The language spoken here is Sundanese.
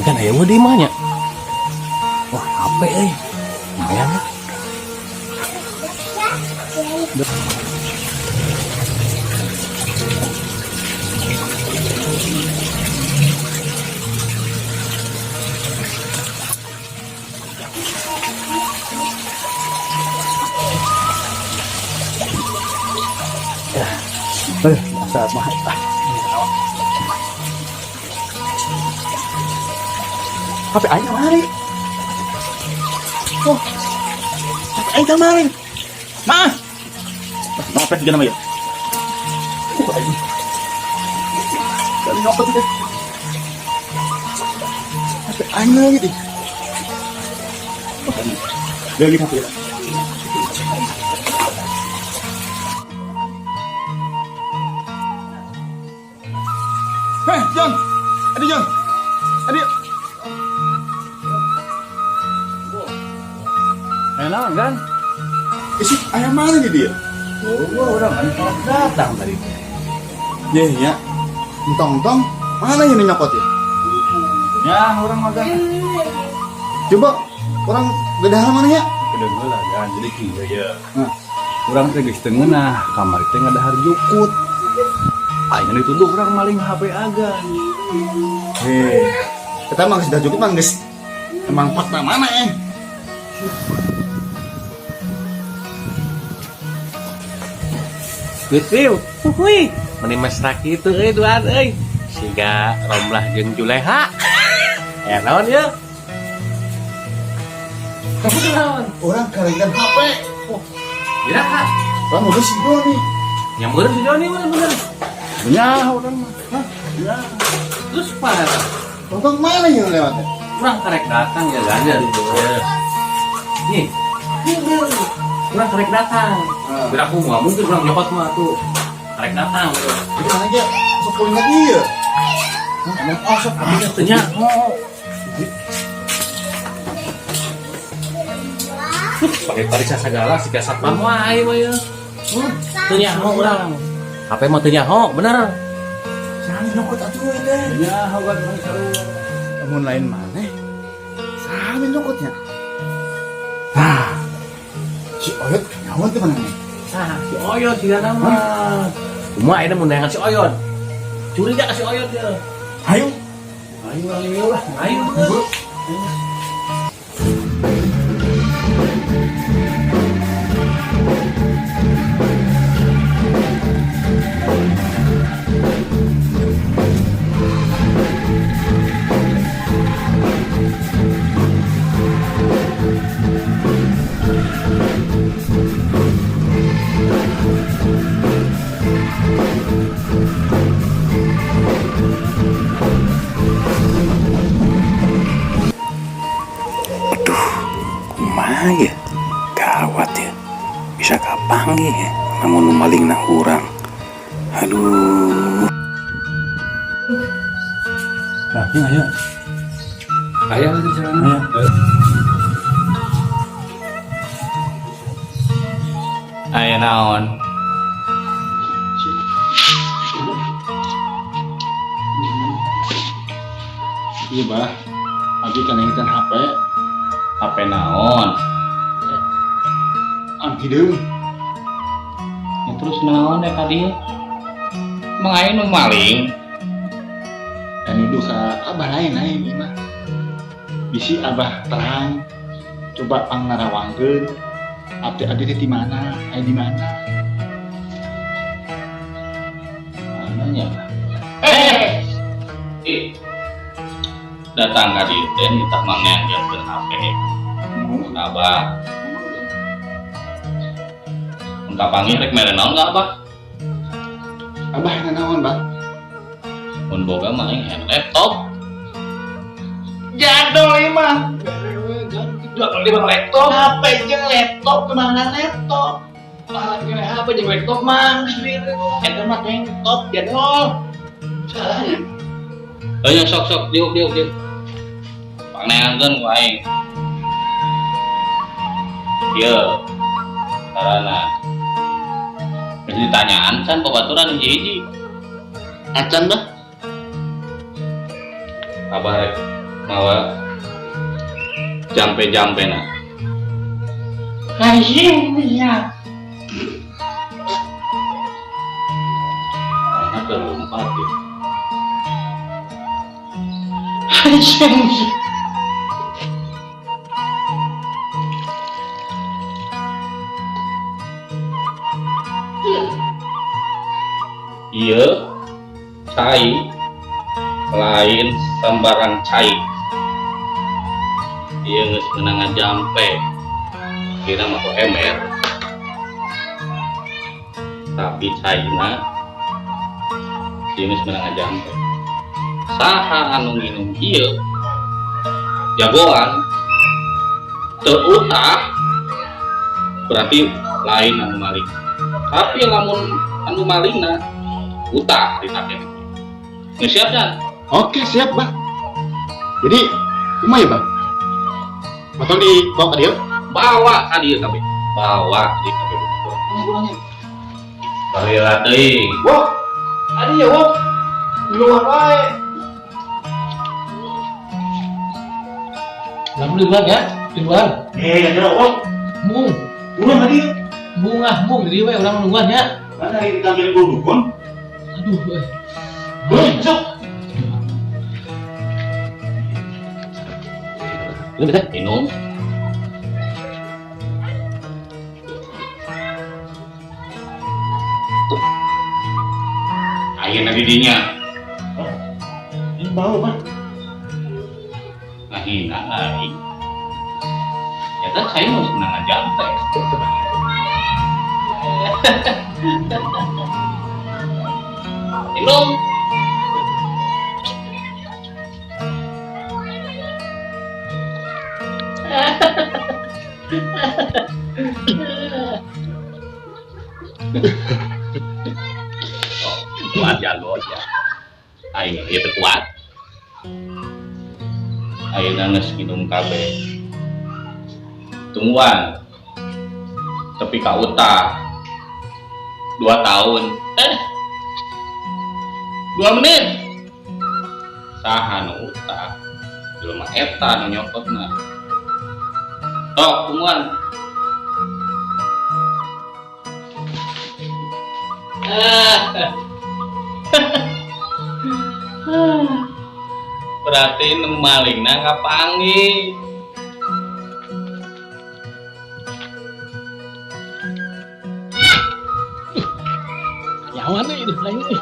Agan aya di imah nya. Wah, HP euy. Lumayan lah. Eh, asa mah. Ah. HP aing kamari. Oh. HP aing kamari. Ma. Maaf ya, nama ya. Oh, aing. Kali nyopot itu. HP aing lagi deh. Oh, lagi HP ya. Hei, John. Adi John. Adi. Eh, naon kan? Isi ayam mana nih dia? Oh, urang kan datang tadi. Ya, ya. Entong-entong, mana ini nyokot ya? Ya, urang magang. Coba urang gedahar mana ya? Kedengeun lah kan, jadi kieu ya. Nah. Urang teh geus teu ngeunah, kamari teh ngadahar jukut. Aing dituduh urang maling HP Agan. Hei, kita emang sudah cukup emang guys. Emang fakta mana eh? Betul. Hui, meni mesra kitu euy duaan euy. Siga Romlah jeung Juleha. Ya naon ya? Kamu naon? Urang kerengan HP. Oh, kira kak? Urang udah si Doni. Nyamperin si Doni bener-bener. Ya, urang mah. Hah? Ya. Terus mana? Untung mana yang lewatnya? Urang karek datang ya ganjar itu. Nih, urang karek datang. Biar aku nggak mungkin urang nyokot mah tuh. Karek datang gitu. Jadi mana aja? Sok kulinya dia. Emang osok Tapi katanya mau. Pakai parisa segala si satpam wae mah ya. Teu nyaho urang. HP mah teu nyaho, bener. Saha nyokot atuh teh? Nyaho kan sarua. Lamun lain mana? Saha nyokotnya? Nah, si Oyot nyawa tuh mana nih? Nah, si Oyot sih nama. Kumaha ayeuna mun neangan si Oyot? Curiga ka si Oyot ya. Ayo. Ayo urang ieu lah. Ayo. Aduh, kumaha ya? Gawat ya. Bisa kapanggih ya lamun nu malingna urang. Aduh. Nah, ini aya. Aya di sana. Aya naon? Iya bah, abi kan yang HP, HP naon? Ang hideung. Ya, terus naon ya tadi? Emang aya nu maling? Dan nuduh ke abah lain-lain ieu mah. Bisi abah terang, coba pangnarawangkeun. Abdi-abdi teh di mana? Aya di mana? Mananya? Eh. Ih. Datang ka dieu teh nitah mangneangkeun HP. Abah. Mun kapanggih rek mere naon ka abah? Abah yang naon, Bah? Mun boga mah aing hayang laptop. Jadol ieu mah. Jadol di bang laptop. HP jeung laptop kemana laptop? Malah kena HP jeung laptop mah. Eta mah laptop jadol. Salahnya. Ayo sok sok diuk diuk diuk. Pangneangkeun ku aing. Ieu. Sarana. Geus ditanyaan can babaturan hiji-hiji. Acan, Bah. Abah rek Mawa jampe-jampe na. Hayang ya. Ayeuna keur lompat ya. Hayang ya. Ieu cai lain sembarang cai. Ieu geus meunang jampe. Kira mah ku ember. Tapi caina ieu geus meunang jampe. Saha anu nginum ieu jagoan teu utah, berarti lain anu maling. Tapi lamun anu malingna utah ditake. Geus siap kan? Oke, siap, Bah. Jadi, kumaha ya, Bah? Atau dibawa ke dia? Bawa ka dieu kabeh. Bawa ka dieu kabeh. Baheula teuing. Wah, ada ya, wah. Di luar wae. Lalu di luar ya, di luar. Eh, ada wah. Mung, Urang tadi. Mung ah, mung di we urang nungguan ya. Mana hari ditampilin gua dukun? Aduh, eh. Woi, sok. Minum teh. Minum. Ayeuna di dinya. Ini bau, Bah. Ngahina aing. Nyata saya mau senang jampe. Minum. Oh, kuat jago ya. Aing ieu teu kuat. Ayeuna geus minum kabeh. Tungguan. Tapi ka utah 2 tahun. Eh. 2 menit. Saha nu utah? Jelema eta nu nyokotna. Tok, tungguan. Ah. Berarti nu malingna kapanggih. Nyawa nih, ini lain nih.